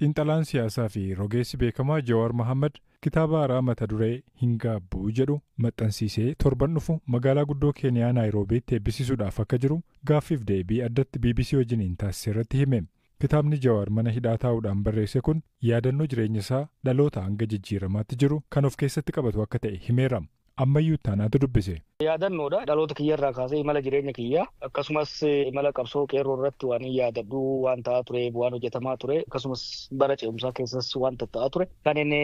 Xiinxalaan siyaasaa fi rogeessi beekamaa Jawaar Mohaammed kitaaba haaraa mata duree "Hin Gaabbuu" jedhu maxxansiisee torban dhufu magaalaa guddoo Keeniyaa Naayiroobiitti eebbisiisuudhaaf akka jiru gaaffiif deebii addatti BBC wajjiniin taasise irratti hime. Kitaabni Jawaar mana hidhaa taa'uudhaan barreesse kun yaadannoo jireenya isaa dhaloota hanga jijjiiramaatti jiru kan of keessatti qabatu akka ta'e himeera. Ammayyuu Ittaanaatu dubbise. Yaadannoodha. Dhaloota kiyyarraa kaasee imala jireenya kiyyaa, akkasumas imala qabsoo qeerroo irratti waan yaadadhu, waan ta'aa ture, waan hojjetamaa ture, akkasumas bara ce'umsaa keessas waan ta'aa ture kan inni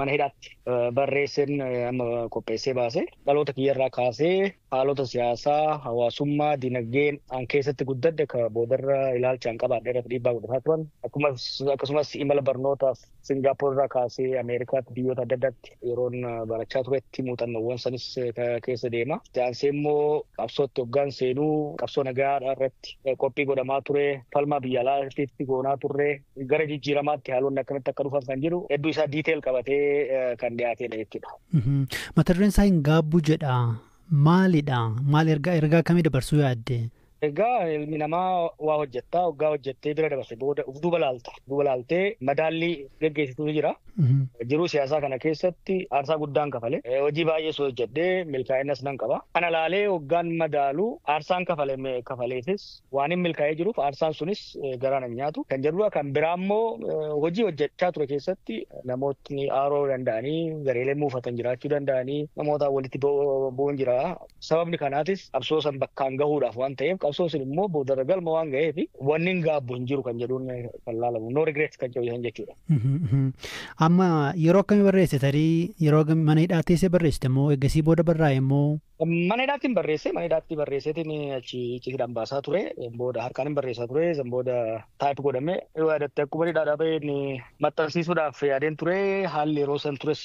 mana hidhaatti barreesseen amma qopheessee baase. Dhaloota kiyyarraa kaasee haalota siyaasaa, hawaasummaa, dinagdeen an keessatti guddadhe ka boodarra ilaalchaan qabaadhe irratti dhiibbaa godhataa turan, akkasumas imala barnootaaf Singaappoor irraa kaasee Ameerikaatti, biyyoota adda addaatti yeroon barachaa turetti muuxannoowwan sanis keessa deema. Itti aansee immoo qabsootti hoggaan seenuu, qabsoo nagaa irratti qophii godhamaa ture, falmaa biyya alaatti goonaa turre, gara jijjiiramaatti haalonni akkamitti akka dhufan kan jiru hedduu isaa detail qabatee kan dhiyaatedha jechuudha. Mata dureen isaa "Hin Gaabbu" jedha. Maalidha? Maal ergaa akkamii dabarsuu yaadde? Egaa ilmi namaa waa hojjettaa, hoggaa hojjettee bira dabarse booda uf duuba laalta. Duuba laaltee madaallii geggeessituutu jira. Jiruu siyaasaa kana keessatti aarsaa guddaan kafale. Hojii baay'ees hojjedhee milkaa'inas nan qaba. Kana laalee hoggaan madaalu, aarsaan kafale kafaleefis waan hin milkaa'ee jiruuf aarsaan sunis garaa nan nyaatu. Kan jedhudha. Kan biraa immoo hojii hojjechaa ture keessatti namootni aaroo danda'anii, gareelee muufatan jiraachuu danda'anii, namoota walitti bu'uun jira. Sababni kanaatis qabsoo san bakkaan gahuudhaaf waan ta'eef, qabsoon sun immoo boodarra galma waan ga'eef wanni hin gaabbu hin jiru kan jedhuun kan laalamu. No regret kan jedhu jechuudha. Amma yeroo akkamii barreesse? Tarii yeroo mana hidhaa teessee barreessite moo eeggasii booda barraa'e moo? Mana hidhaatti hin barreesse. Mana hidhaatti barreesseetiin achi icciitiidhaan baasaa ture. Booda harkaan hin barreessaa ture. San booda type godhame. Yoo yaadatte, akkuma hidhaadhaa baheen maxxansiisuudhaaf yaadeen ture. Haalli yeroo san tures,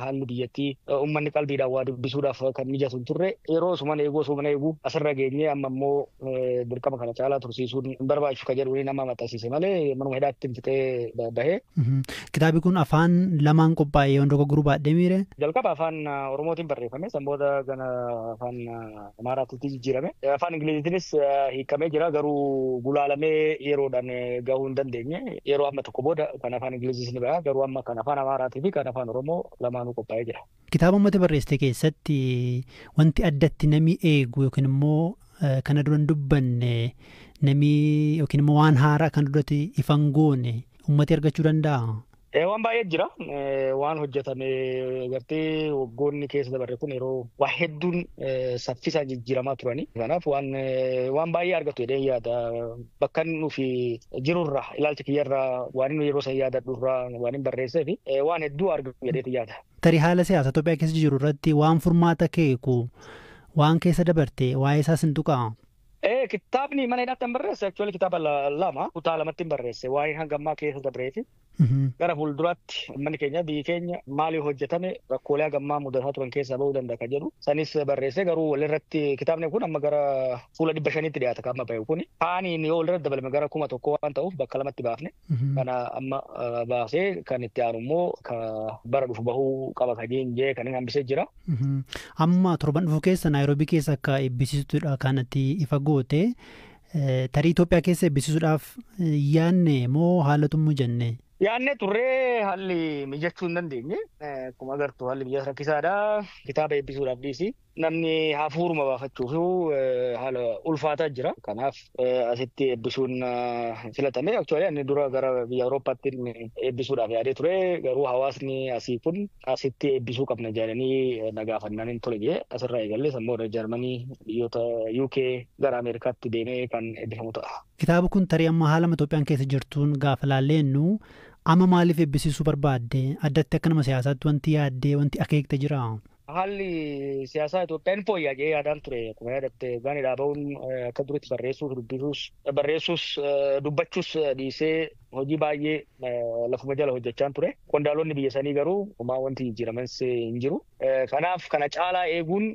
haalli biyyattii uummanni qalbiidhaan waa dubbisuudhaaf kan mijatu hin turre. Yeroo osuman eeguu, osuman eeguu asirra geenyee, amma immoo dirqama kana caalaa tursiisuun hin barbaachisu kan jedhu nama maxxansiise malee manuma hidhaatti hin fixee bahee. Kitaabni kun afaan lamaan qophaa'e yoo dogoggoruu baadhee miire? Jalqaba afaan Oromootiin barreeffame. San booda gara afaan Amaaraatti jijjiirame. Afaan Ingiliziitiinis hiikamee jira, garuu gulaalamee yeroodhaan gahuu hin dandeenye. Yeroo amma tokko booda kan afaan Ingiliziis ni baha, garuu amma kan afaan Amaaraatii fi kan afaan Oromoo lamaanuu qophaa'ee jira. Kitaaba uummata barreessite keessatti wanti addatti namni eegu yookiin immoo kana dura hin dubbanne namni yookiin immoo waan haaraa kan duratti ifan goone uummati argachuu danda'a? Waan baay'ee jira. Waan hojjetame gartee waggoonni keessa dabarre kun yeroo waa hedduun saffisaan jijjiiramaa turani. Kanaaf waan baay'ee argatu jedhee yaada. Bakka nufi jirurraa, ilaalcha kiyyarraa, waan inni yeroo san yaadadhurraa, waan hin barreessee fi waan hedduu argatu jedheeti yaada. Tarii haala siyaasa Itoophiyaa keessa jiru irratti waan furmaata keeku, waan keessa dabarte waa'ee isaas hin tuqaa? Kitaabni mana hidhaatti hin barreesse actually kitaaba lama, kutaa lamatti hin barreesse, waa'ee hanga ammaa keessa dabreeti. Gara fuulduraatti uummanni keenya, biyyi keenya maaliif hojjetame rakkoolee hagammaa mudataa turan keessaa bahuu danda'a kan jedhu sanis barreesse. Garuu walirratti kitaabni kun amma gara fuula 500tti dhiyaata kan amma bahe kuni. Kaaniin yoo walirratti dabalame gara 1000 waan ta'uuf bakka lamatti baafne. Kana amma baasee kan itti aanu immoo ka bara dhufu bahuu qaba kan jee kan inni hambisee jira. Amma torban dhufu keessa Naayiroobii keessa akka eebbisiistudha kanatti ifa goote. Tarii Itoophiyaa keessa eebbisiisuudhaaf yaadne moo haalatu jenne? Yaadne turree, haalli mijachuu hin dandeenye. Akkuma agartu haalli biyya rakkisaadha. Kitaaba eebbisuudhaaf dhiisi. Namni hafuuruma baafachuuf haala ulfaataa jira. Kanaaf asitti eebbisuun filatame. Actually inni dura gara biyya Awurooppaatti eebbisuudhaaf yaadee ture. Garuu hawaasni asii kun asitti eebbisuu qabna jedhanii na gaafannaan hin tole jee asirraa eegallee, san booda Jarmanii, biyyoota UK, gara Ameerikaatti deemee kan eebbifamu ta'a. Kitaaba kun tarii amma haala Itoophiyaan keessa jirtuun gaafa laalleennu, amma maaliif eebbisiisuu barbaadde? Addatti akka nama siyaasaatti wanti yaaddee, wanti akeekte jira? Haalli siyaasaa Itoophiyaan fooyya'aa jedhee yaadaan ture. Akkuma yaadatte gaaniidhaa bahuun akka duritti barreessuus dubbisuus, barreessuus dubbachuus dhiisee hojii baay'ee lafuma jala hojjechaan ture. Qondaalonni biyya sanii garuu homaa wanti jijjiiramans hin jiru. Kanaaf kana caalaa eeguun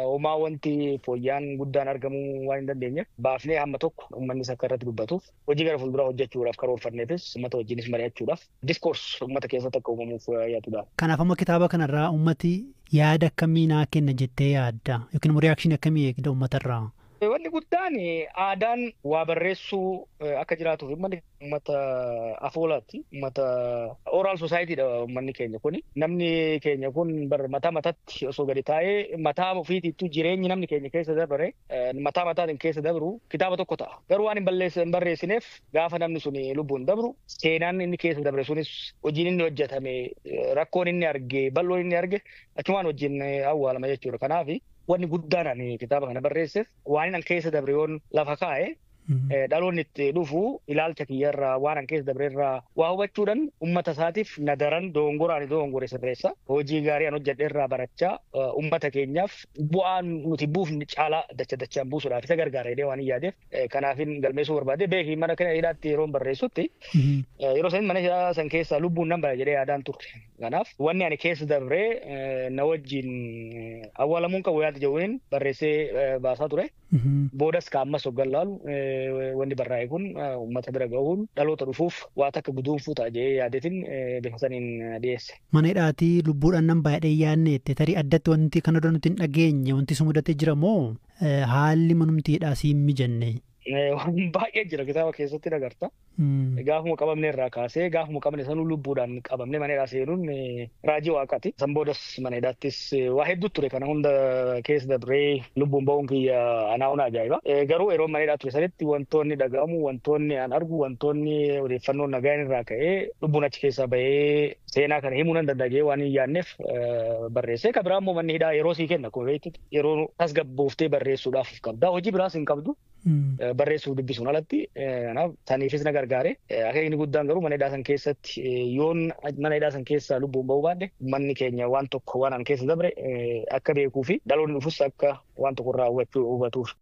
homaa wanti fooyya'aan guddaan argamuu waan hin dandeenyeef, baafnee hamma tokko uummannis akka irratti dubbatuuf, hojii gara fuulduraa hojjechuudhaaf karoorfanneefis uummata wajjinis mari'achuudhaaf, discourse uummata keessatti akka uumamuuf yaadudha. Kanaaf amma kitaaba kanarraa uummati yaada akkamii naa kenna jettee yaadda, yookiin immoo reaction akkamii eegda uummatarraa? Wanni guddaan aadaan waa barreessuu akka jiraatuuf uummanni uummata afoolaati. Uummata oral society dha uummanni keenya kuni. Namni keenya kun mataa mataatti osoo gadi taa'ee mataa ofiitiittuu jireenyi namni keenya keessa dabare mataa mataatiin keessa dabru kitaaba tokko ta'a. Garuu waan hin barreessineef gaafa namni sun lubbuun dabru seenaan inni keessa dabre sunis, hojiin inni hojjetame, rakkoon inni arge, bal'oon inni arge achumaan wajjin awwaalama jechuudha. Kanaaf wanni guddaan ani kitaaba kana barreesseef waan inni keessa dabre yoon lafa kaa'e, dhaloonni itti dhufu ilaalcha kiyyarraa, waan an keessa dabreerraa waa hubachuudhaan uummata isaatiif na daran dogongoraan dogongore sirreessa. Hojii gaarii an hojjedhe irraa barachaa uummata keenyaaf bu'aan nuti buufne caalaa dacha dachaan buusuudhaaf isa gargaara jedhee waan hin yaadeef kanaafin galmeessuu barbaade. Beeki, mana kana hidhaatti yeroo barreessutti yeroo sanin mana hidhaa san keessaa lubbuun nan baya jedhee yaadaan turre. Kanaaf wanni ani keessa dabree na wajjin awwaalamuun qabu yaada jedhuun barreessee baasaa ture. Boodas ka ammas hoggan laalu wanni barraa'e kun uummata bira gahuun dhaloota dhufuuf waa takka guduunfuu ta'a jedhee yaadeetiin bifa saniin dhiyeesse. Mana hidhaatii lubbuudhaan nan baay'ee yaadne jette, tarii addatti wanti kana dura nuti hin dhageenye wanti si mudatee jira moo haalli manumti hidhaa si hin mijanne? Waan baay'ee jira, kitaaba keessatti agarta. Gaafuma qabamne irraa kaasee, gaafuma qabne sanuu lubbuudhaan qabamne mana hidhaa seenuun raajii waaqaati. San boodas mana hidhaattis waa hedduu ture, kana hunda keessa dabree lubbuun ba'uun kiyya anaa una ajaa'iba. Garuu yeroo mana hidhaa ture sanitti wantoonni dhaga'amu, wantoonni an argu, wantoonni odeeffannoon nagaan irraa ka'ee lubbuun achi keessaa bahee seenaa kana himuu nan danda'a waan hin yaadneef barreessee. Kan biraa immoo manni hidhaa yeroo sii kenna, akkuma beektutti yeroo tasgabbooftee barreessuudhaaf qabda. Hojii biraas hin qabdu. Barreessuuf dubbisuun alatti, kanaaf saniifis na gargaare. Akeekni guddaan garuu mana hidhaa san keessatti yoon mana hidhaa san keessa lubbuun bahuu baadhe, manni keenya waan tokko waan an keessa dabre akka beekuu fi dhaloonni dhufus akka waan tokko irraa hubatuuf.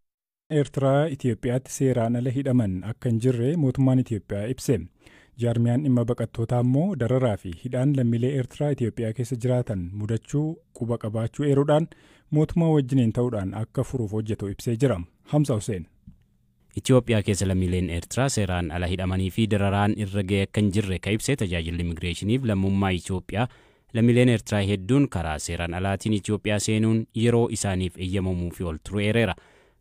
Eertiraa Itoophiyaatti seeraan ala hidhaman akka hin jirre mootummaan Itoophiyaa ibse. Jaarmiyaan dhimma baqattootaa immoo dararaa fi hidhaan lammiilee Eertiraa Itoophiyaa keessa jiraatan mudachuu quba qabaachuu eeruudhaan mootummaa wajjiniin ta'uudhaan akka furuuf hojjetu ibsee jira. Hamza Hussein. Itoophiyaa keessa lammiileen Eertiraa seeraan ala hidhamanii fi dararaan irra ga'e akka hin jirre ka ibse tajaajilli immigireeshiniif lammummaa Itoophiyaa, lammiileen Eertiraa hedduun karaa seeraan alaatiin Itoophiyaa seenuun yeroo isaaniif eeyyamamuu fi ol turuu eereera.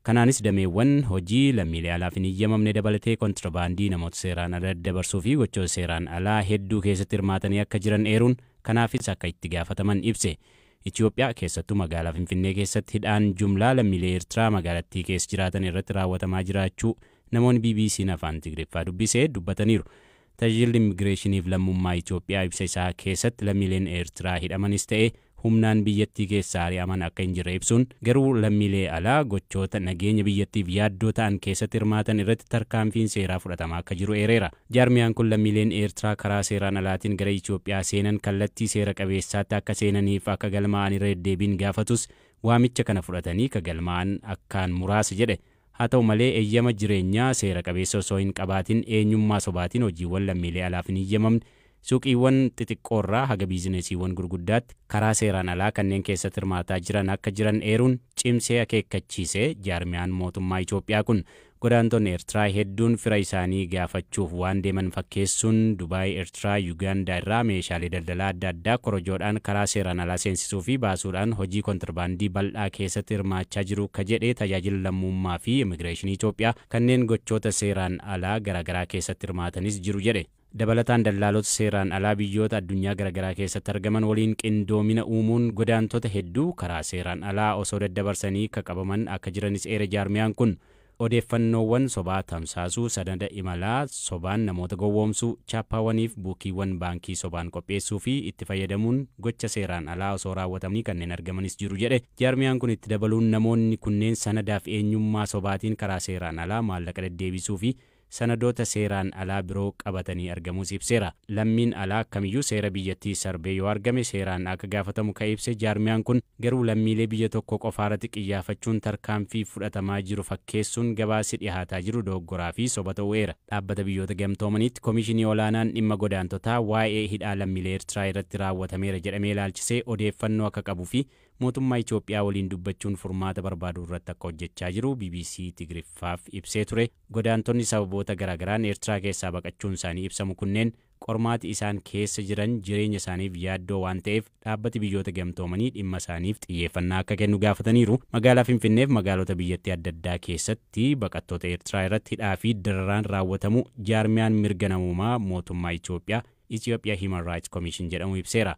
Kanaanis dameewwan hojii lammiilee alaaf hin eeyyamamne dabalatee kontirbaandii namoota seeraan ala dabarsuu fi gochoota seeraan alaa hedduu keessatti hirmaatanii akka jiran eeruun kanaafis akka itti gaafataman ibse. Itoophiyaa keessattuu magaalaa Finfinnee keessatti hidhaan jumlaa lammiilee Eertiraa magaalattii keessa jiraatan irratti raawwatamaa jiraachuu namoonni BBC'n afaan Tigiriffaa dubbisee dubbataniiru. Tajaajilli immigireeshiniif lammummaa Itoophiyaa ibsa isaa keessatti lammiileen Eertiraa hidhamanis ta'e humnaan biyyattii keessaa ari'aman akka hin jirre ibsuun, garuu lammiilee alaa gochoota nageenya biyyattiif yaaddoo ta'an keessatti hirmaatan irratti tarkaanfiin seeraa fudhatamaa akka jiru eereera. Jaarmiyaan kun lammiileen Eertiraa karaa seeraan alaatiin gara Itoophiyaa seenan kallattii seera qabeessaatti akka seenaniif akka galmaa'an irra deddeebiin gaafatus, waamicha kana fudhatanii ka galmaa'an akkaan muraasa jedhe. Haa ta'u malee, eeyyama jireenyaa seera qabeessa osoo hin qabaatin eenyummaa sobaatiin hojiiwwan lammiilee alaaf hin eeyyamamne suuqiiwwan xixiqqoorraa haga biizinesiiwwan gurguddaatti karaa seeraan alaa kanneen keessatti hirmaataa jiran akka jiran eeruun cimsee akeekkachiise. Jaarmiyaan mootummaa Itoophiyaa kun godaantonni Eertiraa hedduun fira isaanii gaafachuuf waan deeman fakkeessuun Dubaay, Eertiraa, Yuugaandaa irraa meeshaalee daldalaa adda addaa korojoodhaan karaa seeraan alaa seensisuu fi baasuudhaan hojii kontirbaandii bal'aa keessatti hirmaachaa jiru ka jedhe tajaajila lammummaa fi immigireeshinii Itoophiyaa, kanneen gochoota seeraan alaa garaagaraa keessatti hirmaatanis jiru jedhe. Dabalataan dallaalota seeraan alaa biyyoota addunyaa garaagaraa keessatti argaman waliin qindoomina uumuun godaantota hedduu karaa seeraan alaa osoo daddabarsanii ka qabaman akka jiranis eere jaarmiyaan kun. Odeeffannoowwan sobaa tamsaasuu, sanada imalaa sobaan namoota gowwoomsuu, chaappaawwaniif buukiiwwan baankii sobaan qopheessuu fi itti fayyadamuun gocha seeraan alaa osoo raawwatamanii kanneen argamanis jiru jedhe. Jaarmiyaan kun itti dabaluun namoonni kunneen sanadaaf eenyummaa sobaatiin karaa seeraan alaa maallaqa deddeebisuu fi sanadoota seeraan alaa biroo qabatanii argamuus ibseera. Lammiin alaa kamiyyuu seera biyyattii sarbee yoo argame seeraan akka gaafatamu ka ibse jaarmiyaan kun, garuu lammiilee biyya tokko qofaarratti qiyyaafachuun tarkaanfii fudhatamaa jiru fakkeessuun gabaasi dhihaataa jiru doggoraa fi soba ta'ueera. Dhaabbata Biyyoota Gamtoomaniitti Komishinii Olaanaan dhimma godaantotaa waa'ee hidhaa lammiilee Eertiraa irratti raawwatameera jedhamee ilaalchisee odeeffannoo akka qabuu fi mootummaa Itoophiyaa waliin dubbachuun furmaata barbaaduu irratti akka hojjechaa jiru BBC Tigriffaaf ibsee ture. Godaantonni sababoota garaagaraan Eertiraa keessaa baqachuun isaanii ibsamu kunneen Qormaati isaan keessa jiran jireenya isaaniif yaaddoo waan ta'eef dhaabbati biyyoota gamtoomanii dhimma isaaniif xiyyeeffannaa akka kennu gaafataniiru. Magaalaa Finfinneef magaalota biyyattii adda addaa keessatti baqattoota Eertiraa irratti hidhaa fi dararaan raawwatamu jaarmiyaan mirga namummaa mootummaa Itoophiyaa Ethiopia Human Rights Commission jedhamu ibseera.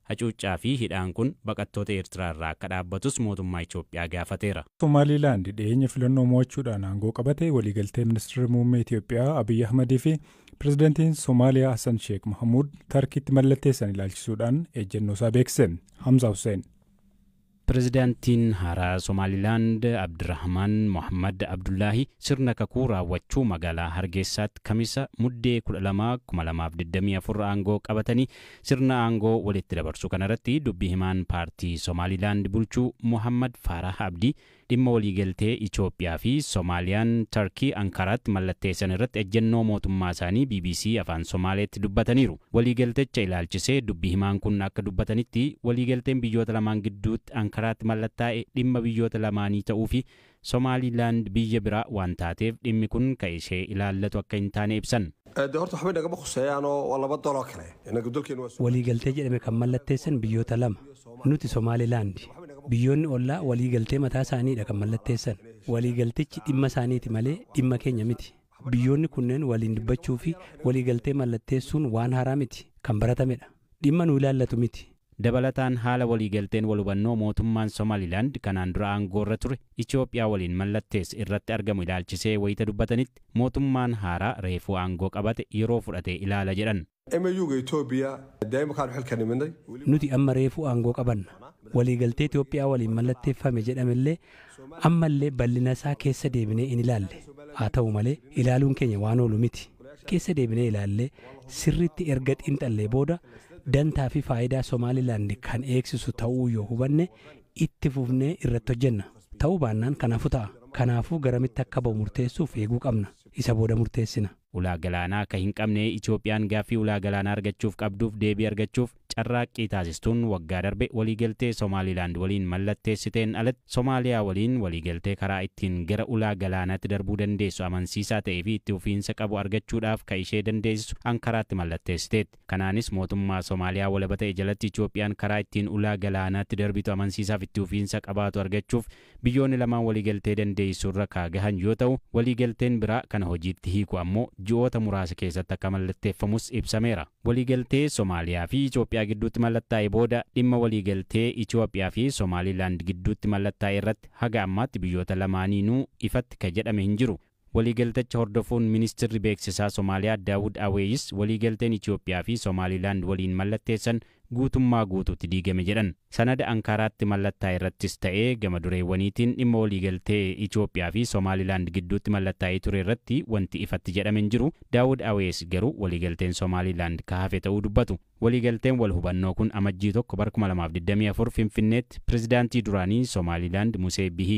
Hacuuccaa fi hidhaan kun baqattoota Eertiraa irraa akka dhaabbatus mootummaa Itoophiyaa gaafateera. Somaaliilaand dhiyeenya filannoo mo'achuudhaan aangoo qabate waliigaltee ministeera muummee Itoophiyaa Abiyyi Ahmadii fi pirezidaantiin Somaaliyaa Hassan Sheekh Mahamuud Tarkiitti mallatteessan ilaalchisuudhaan ejjennoo isaa beeksise. Hamza Hussein. Pirezidaantiin haaraa Somaalilaand Abdirahmaan Mohammad Abdullaahi sirna kakuu raawwachuu magaalaa Hargeysaatti Kamisa Muddee 12,2024 aangoo qabatanii sirna aangoo walitti dabarsuu kanarratti dubbii himaan paartii Somaalilaand bulchuu Mohammad Farah Abdii dhimma waliigaltee Itoophiyaa fi Somaaliyaan Tarkii Ankaraatti mallatteessan irratti ejjennoo mootummaa isaanii BBC Afaan Somaaleetti dubbataniiru. Waliigaltecha ilaalchisee dubbii himaan kun akka dubbatanitti, waliigalteen biyyoota lamaan gidduutti Ankaraatti mallattaa'e dhimma biyyoota lamaanii ta'uu fi Somaalilaand biyya biraa waan taateef dhimmi kun kan ishee ilaallatu akka hin taane ibsan. Waliigaltee jedhame kan mallatteessan biyyoota lama. Nuti Somaalilaandi. Biyyoonni ollaa waliigaltee mataa isaaniidha kan mallatteessan. Waliigaltichi dhimma isaaniiti malee dhimma keenya miti. Biyyoonni kunneen waliin dubbachuu fi waliigaltee mallatteessuun waan haaraa miti, kan baratamedha. Dhimma nu ilaallatu miti. Dabalataan haala waliigalteen wal hubannoo mootummaan Somaalilaand kanaan dura aangoorra ture Itoophiyaa waliin mallatteesse irratti argamu ilaalchisee wayita dubbatanitti, mootummaan haaraa reefuu aangoo qabate yeroo fudhatee ilaala jedhan. Nuti amma reefuu aangoo qabanna. Waliigaltee Itoophiyaa waliin mallatteeffame jedhamellee ammallee bal'ina isaa keessa deebinee in ilaalle. Haa ta'u malee, ilaaluun keenya waan oolu miti. Keessa deebinee ilaallee sirriitti erga xiinxallee booda, dantaa fi faayidaa Somaalilaand kan eegsisu ta'uu yoo hubanne itti fufnee irratti hojjenna. Ta'uu baannaan kanaafuu ta'a. Kanaafuu garamitti akka ba'u murteessuuf eeguu qabna. Isa booda murteessina. Ulaa galaanaa akka hin qabne Itoophiyaan gaaffii ulaa galaanaa argachuuf qabduuf deebii argachuuf carraaqqii taasistuun waggaa darbe waliigaltee Somaalilaand waliin mallatteessiteen alatti Somaaliyaa waliin waliigaltee karaa ittiin gara ulaa galaanaatti darbuu dandeessu amansiisaa ta'ee fi itti fufiinsa qabu argachuudhaaf kan ishee dandeessisu Ankaraatti mallatteessiteetti. Kanaanis mootummaa Somaaliyaa walaba ta'e jalatti Itoophiyaan karaa ittiin ulaa galaanaatti darbitu amansiisaaf itti fufiinsa qabaatu argachuuf biyyoonni lamaan waliigaltee dandeessu irra kaagahan yoo ta'u, waliigalteen biraa kana hojiitti hiiku ammoo ji'oota muraasa keessatti akka mallatteeffamus ibsameera. Waliigaltee Somaaliyaa fi Itoophiyaa gidduutti mallattaa'e booda dhimma waliigaltee Itoophiyaa fi Somaalilaand gidduutti mallattaa'e irratti haga ammaatti biyyoota lamaaniinuu ifatti ka jedhame hin jiru. Waliigaltecha hordofuun ministirri beeksisaa Somaaliyaa Daawud Aweeyis waliigalteen Itoophiyaa fi Somaalilaand waliin mallatteessan guutummaa guutuutti diigame jedhan. Sanada Ankaraatti mallattaa'e irrattis ta'ee gama dureewwaniitiin dhimma waliigaltee Itoophiyaa fi Somaalilaand gidduutti mallattaa'ee ture irratti wanti ifatti jedhame hin jiru. Daawud Awees garuu waliigalteen Somaalilaand ka hafe ta'uu dubbatu. Waliigalteen wal hubannoo kun Amajjii 1 bara 2024 Finfinneetti pirezidaantii duraanii Somaalilaand Musee Bihii